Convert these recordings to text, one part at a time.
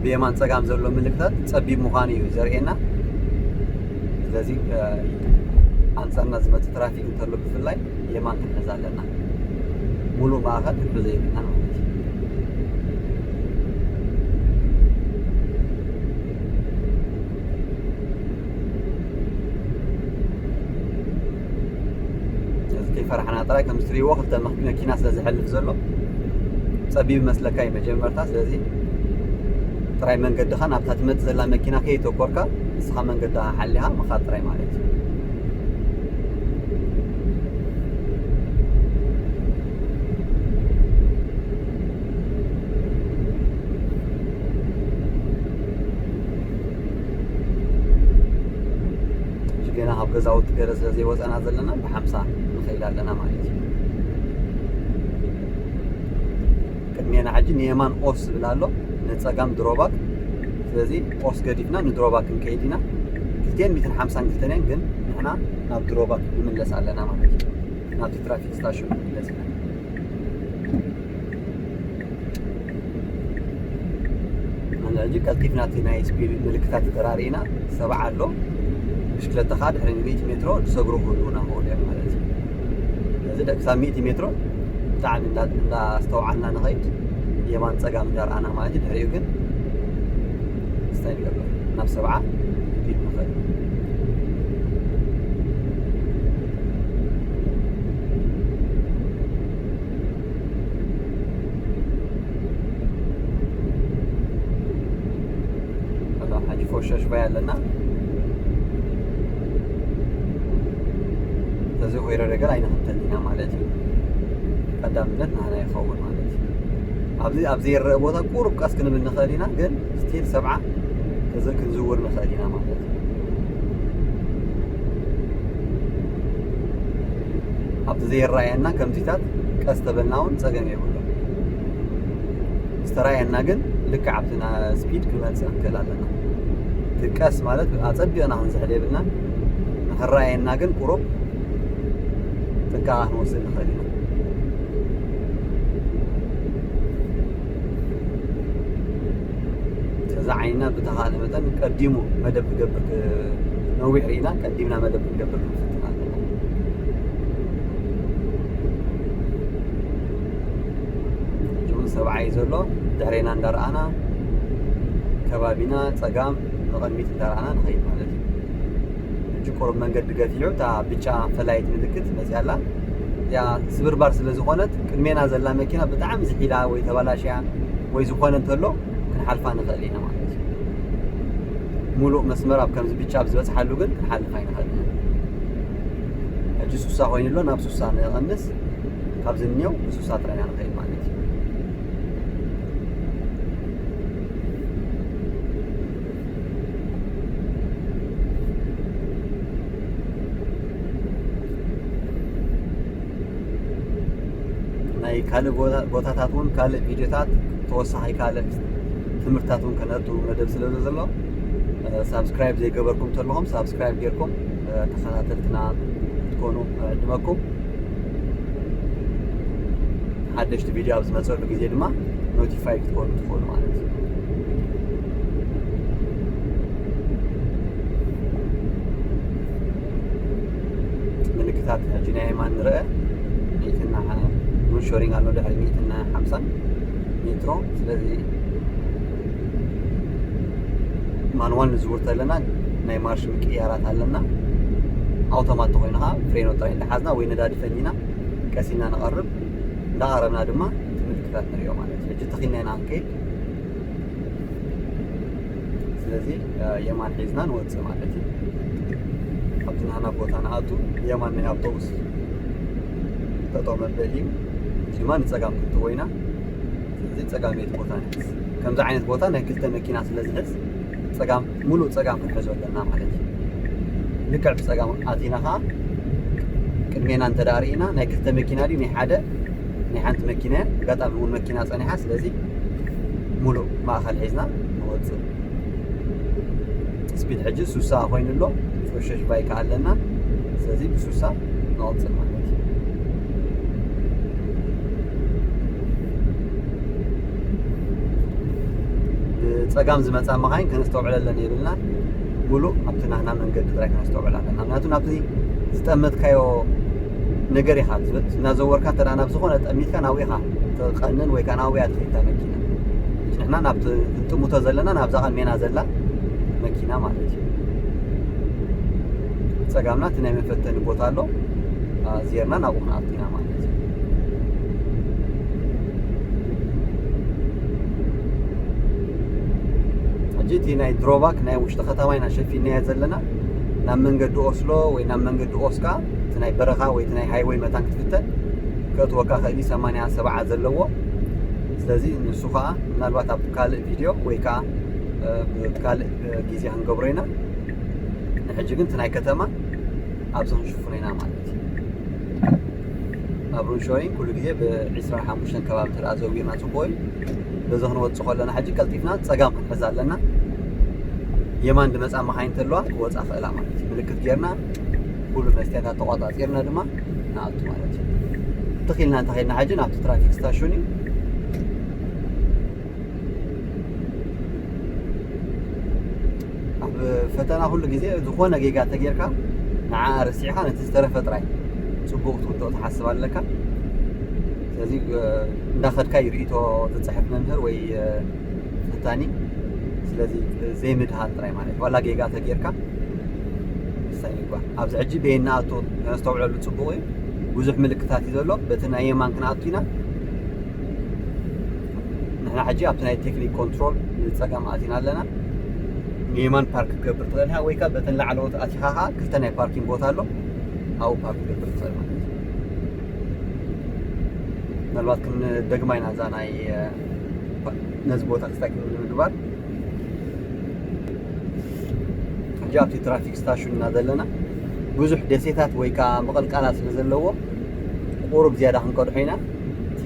ብየማን ጸጋም ዘሎ ምልክታት ጸቢብ ምዃኑ እዩ ዘርእየና። ስለዚ ኣንጻርና ዝመጽእ ትራፊክ እንተሎ ብፍላይ የማን ክንሕዝ ኣለና። ሙሉእ ማእኸል ክንሕዞ የብልናን ማለት እዩ። ስለዚ ከይፈራሕና ጥራይ፣ ከም እትሪእዎ ክልተ መኪና ስለ ዝሕልፍ ዘሎ ጸቢብ መስለካ እዩ መጀመርታ። ስለዚ ጥራይ መንገድኻ ናብታ ትመጽእ ዘላ መኪና ከይተኮርካ ንስኻ መንገድኻ ሓሊኻ ምኻድ ጥራይ ማለት እዩ። ገና ካብ ገዛውቲ ገለ ስለ ዘይወፀና ዘለና ብሓምሳ ንኸይድ ኣለና ማለት እዩ። ቅድሜና ሕጂ ንየማን ኦስ ዝብል ኣሎ፣ ንፀጋም ድሮባክ። ስለዚ ኦስ ገዲፍና ንድሮባክ ክንከይድ ኢና። ክልቲኤን ሚእትን ሓምሳን ክልተን እየን፣ ግን ንሕና ናብ ድሮባክ ንምለስ ኣለና ማለት እዩ። ናብቲ ትራፊክ ስታሽን ንምለስ ኢና። ሕጂ ቀልጢፍና እቲ ናይ ስፒድ ምልክታት ተራርኢና ሰብዓ ኣሎ። ብሽክለታ ከዓ ድሕሪ ሚእቲ ሜትሮ ዝሰግሩ ክህልውና ክኽእሉ እዮም ማለት እዩ። ስለዚ ደቂ ሳብ ሚእቲ ሜትሮ ብጣዕሚ እንዳ- እንዳስተውዓልና ንኸይድ፣ የማን ፀጋም እንዳረኣና ማለት እዩ። ድሕሪኡ ግን ስታይ ንገብር ናብ ሰብዓ ቢት ንኽእል። ሕጂ ፎሸሽ ባይ ኣለና። ስለዚ ኮይረ ነገር ኣይንኽተል ኢና ማለት እዩ። ቀዳምነት ናህና ይኸውን ማለት እዩ። ኣብዚ ኣብ ዘይረአ ቦታ ቁሩብ ቀስ ክንብል ንኽእል ኢና፣ ግን ስቲል ሰብዓ እዚ ክንዝውር ንኽእል ኢና ማለት እዩ። ኣብቲ ዘይረኣየና ከምዚታት ቀስ ተበልና እውን ጸገም የብሉን። ዝተራእየና ግን ልክዕ ኣብቲ ና- ስፒድ ክንመጽእ ንክእል ኣለና። እቲ ቀስ ማለት ኣጸቢቕና ክንዝሕል የብልና። ንኽረኣየና ግን ቁሩብ ጥንቃቐ ክንወስድ ንኽእል ኢና። ስለዚ ዓይንና ብተኻእለ መጠን ቀዲሙ መደብ ክገብር ክ- ነዊሕ ርኢና ቀዲምና መደብ ክንገብር ክንፍትን ኣለና። ሕጂ እውን ሰብዓ እዩ ዘሎ። ድሕሬና እንዳረኣና ከባቢና ጸጋም ንቕድሚት እንዳረኣና ንኸይድ ማለት እዩ። ሕጂ ቁሩብ መንገዲ ገፊሑ እታ ብጫ ፈላይት ምልክት መፅያ ኣላ። እዚኣ ስብርባር ስለ ዝኾነት ቅድሜና ዘላ መኪና ብጣዕሚ ዝሒላ ወይ ተባላሽያ ወይ ዝኾነ እንተሎ ክንሓልፋ ንኽእል ኢና ማለት እዩ። ሙሉእ መስመር ኣብ ከምዚ ብጫ ኣብ ዝበፅሓሉ ግን ክንሓልፍ ኣይንኽእል። ሕጂ ሱሳ ኮይኑ ኣሎ፣ ናብ ሱሳ ንቐንስ። ካብዚ እኒኦ ብሱሳ ጥራይ ኢና ንኸይድ ማለት እዩ። ናይ ካልእ ቦታ- ቦታታት እውን ካልእ ቪድዮታት ተወሳኺ ካልእ ትምህርታት እውን ከነእቱ መደብ ስለ ዘሎ ሳብስክራይብ ዘይገበርኩም እንተለኹም ሳብስክራይብ ጌርኩም ተኸታተልትና ክትኮኑ ዕድመኩም። ሓደሽቲ ቪድዮ ኣብ ዝመፀሉ ግዜ ድማ ኖቲፋይ ክትኮኑ ትኽእሉ ማለት እዩ። ምልክታት ሕጂ ናይ የማን ንርአ። ሚእትና እውን ሾሪንግ ኣሎ ድሕሪ ሚእትና ሓምሳን ሜትሮ። ስለዚ ማንዋል ንዝውር ተለና ናይ ማርሽ ምቅያራት ኣለና። ኣውቶማት ተኮይኑ ከዓ ፍሬኖ ጥራይ እንዳሓዝና ወይ ነዳዲ ፈኒና ቀሲና ንቐርብ። እንዳቐረብና ድማ እቲ ምልክታት ንሪኦ ማለት እዩ። ሕጂ ተኺልና ኢና ክንከይድ። ስለዚ የማን ሒዝና ንወፅእ ማለት እዩ። ኣብቲ ናህና ቦታ ንኣቱ። የማን ናይ ኣውቶቡስ ጠጠው መበሊ እዩ። እዚ ድማ ንፀጋም ክትወይና። ስለዚ ፀጋመይቲ ቦታ ንሕዝ። ከምዚ ዓይነት ቦታ ናይ ክልተ መኪና ስለ ዝሕዝ ፀጋም ሙሉእ ፀጋም ክንሕዞ ኣለና ማለት እዩ። ልክዕ ብፀጋም ኣቲና ከዓ ቅድሜና እንተ ደኣ ርኢና ናይ ክልተ መኪና ድዩ ናይ ሓደ ናይ ሓንቲ መኪና እያ። ኣጋጣሚ እውን መኪና ፀኒሓ። ስለዚ ሙሉእ ማእኸል ሒዝና ንወፅእ። ስፒድ ሕጂ ሱሳ ኮይኑ ኣሎ። ፎሸሽ ባይካ ኣለና። ስለዚ ብሱሳ ንቐፅል ማለት እዩ። ጸጋም ዝመጻ መኻይን ከነስተውዕለለን የብልና። ሙሉእ ኣብቲ ናህና መንገዲ ጥራይ ከነስተውዕል ኣለና። ምክንያቱ ናብቲ ዝጠመትካዮ ነገር ኢኻ ዝብል። እናዘወርካ እንተ ደኣ ናብ ዝኾነ ጠሚትካ ናብኡ ኢኻ ትቐንን ወይ ከኣ ናብኡ እያ ትኸይድ እታ መኪና። ንሕና ናብቲ ክንጥምቶ ዘለና ናብዛ ቀድሜና ዘላ መኪና ማለት እዩ። ጸጋምና እቲ ናይ መፈተኒ ቦታ ኣሎ። ዜርና ናብኡ ክንኣቱ ኢና ማለት እዩ። ሕጂ እቲ ናይ ድሮባክ ናይ ውሽጢ ከተማ ኢና ሸፊንናዮ ዘለና። ናብ መንገዲ ኦስሎ ወይ ናብ መንገዲ ኦስካ እቲ ናይ በረኻ ወይ እቲ ናይ ሃይወይ መታን ክትፍተን ከእትወካ ክእል እዩ ሰማንያ ሰብዓ ዘለዎ። ስለዚ ንሱ ከዓ ምናልባት ኣብ ካልእ ቪድዮ ወይ ከዓ እ፣ ካልእ እ፣ ግዜ ክንገብሮ ኢና። ንሕጂ ግን እቲ ናይ ከተማ ኣብዚ ክንሽፍኖ ኢና ማለት እዩ። ኣብ ሩንሾይን ኩሉ ግዜ ብ ዒስራን ሓሙሽተን ከባቢ እንተ ደኣ ዘዊርና ጽቡቕ እዩ። በዚ ክንወጽእ ከለና ሕጂ ቀልጢፍና ጸጋም ክንሕዝ ኣለና። የማን ድመጻ መኻይን እንተለዋ ክወጻ ክእላ ማለት እዩ። ምልክት ጌርና ኩሉ መስትያታት ተቋጻጺርና ድማ ንኣቱ ማለት እዩ። ትኺልና እንተኺልና ሕጂ ናብቲ ትራፊክ ስታሽን እዩ። ኣብ ፈተና ኩሉ ግዜ ዝኾነ ጌጋ ተጌርካ ንዓ ረሲዕኻ ነቲ ዝተረፈ ጥራይ ጽቡቕ ክትውድኦ ትሓስብ ኣለካ። ስለዚ እ፣ እንዳኸድካ እዩ ርእይቶ ዝጽሕፍ መምህር ወይ እ፣ ፈታኒ። ስለዚ ዘይምድሃል ጥራይ ማለት እዩ። ዋላ ጌጋ ተጌርካ ምሳይ ምግባር። ኣብዚ ሕጂ በየና ኣቶ ነስተውዕለሉ ጽቡቕ እዩ። ብዙሕ ምልክታት እዩ ዘሎ። በቲ ናይ የማን ክንኣቱ ኢና። ንሕና ሕጂ ኣብቲ ናይ ቴክኒክ ኮንትሮል ንጸጋም ኣቲና ኣለና። ንየማን ፓርክ ክትገብር ትኽእል ኢኻ ወይ ከኣ በተን ላዕለዎት ኣቲኻ ኸኣ ክልተ ናይ ፓርኪንግ ቦታ ኣሎ። ኣብኡ ፓርክ ክትገብር ትኽእል ማለት እዩ። ምናልባት ክንደግማ ኢና እዛ ናይ እ፣ ነዚ ቦታ ክስታይ ንምግባር። ሕጂ ኣብቲ ትራፊክ ስታሽን ኢና ዘለና። ብዙሕ ደሴታት ወይ ከዓ ምቕልቃላት ስለ ዘለዎ ቁሩብ ዝያዳ ክንቀድሖ ኢና። እቲ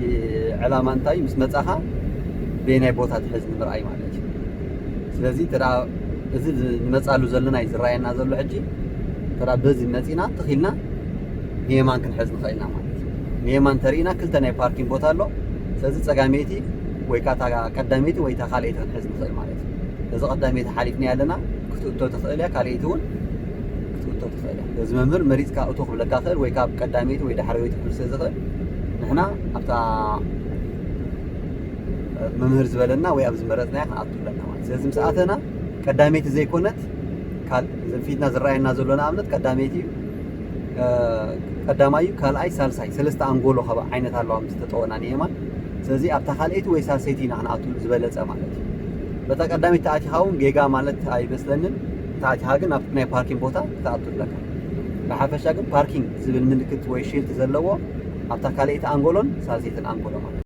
ዕላማ እንታይ ምስ መጻኻ በየናይ ቦታ ትሕዝ ንምርኣይ ማለት እዩ። ስለዚ እንተ ደኣ እዚ ንመጻሉ ዘለና እዩ ዝረኣየና ዘሎ ሕጂ። እንተ ደኣ በዚ መጺና ትኺልና ንየማን ክንሕዝ ንኽእል ኢና ማለት እዩ። ንየማን ተሪእና ክልተ ናይ ፓርኪንግ ቦታ ኣሎ። ስለዚ ጸጋመይቲ ወይ ከዓ እታ ቀዳመይቲ ወይ እታ ካልኣይቲ ክንሕዝ ንኽእል ማለት እዩ። እዚ ቀዳመይቲ ሓሊፍና ኣለና ክትእቶ ትኽእል እያ፣ ካልኣይቲ እውን ክትእቶ ትኽእል እያ። እዚ መምህር መሪጽካ እቶ ክብለካ ክእል ወይ ካብ ቀዳመይቲ ወይ ዳሕረወይቲ ክብል ስለ ዝኽእል ንሕና ኣብታ መምህር ዝበለና ወይ ኣብ ዝመረጽናያ ክንኣቱ ኣለና ማለት እዩ። ስለዚ ምስ ኣተና ቀዳመይቲ ዘይኮነት ካል-፣ እዚ ፊትና ዝረኣየና ዘሎ ንኣብነት ቀዳመይቲ እዩ። እ፣ ቀዳማይ እዩ፣ ካልኣይ፣ ሳልሳይ፣ ሰለስተ ኣንጎሎ ካብ ዓይነት ኣለዋ ምስ ተጠወና ንየማን። ስለዚ ኣብታ ካልኣይቲ ወይ ሳልሰይቲ ኢና ክንኣቱ ዝበለጸ ማለት እዩ። በታ ቀዳመይቲ ተኣቲኻ እውን ጌጋ ማለት ኣይመስለንን። ተኣቲኻ ግን ኣብቲ ናይ ፓርኪንግ ቦታ ክትኣቱ ኣለካ። ብሓፈሻ ግን ፓርኪንግ ዝብል ምልክት ወይ ሺልድ ዘለዎ ኣብታ ካልኣይቲ ኣንጎሎን ሳልሰይትን ኣንጎሎ ማለት እዩ።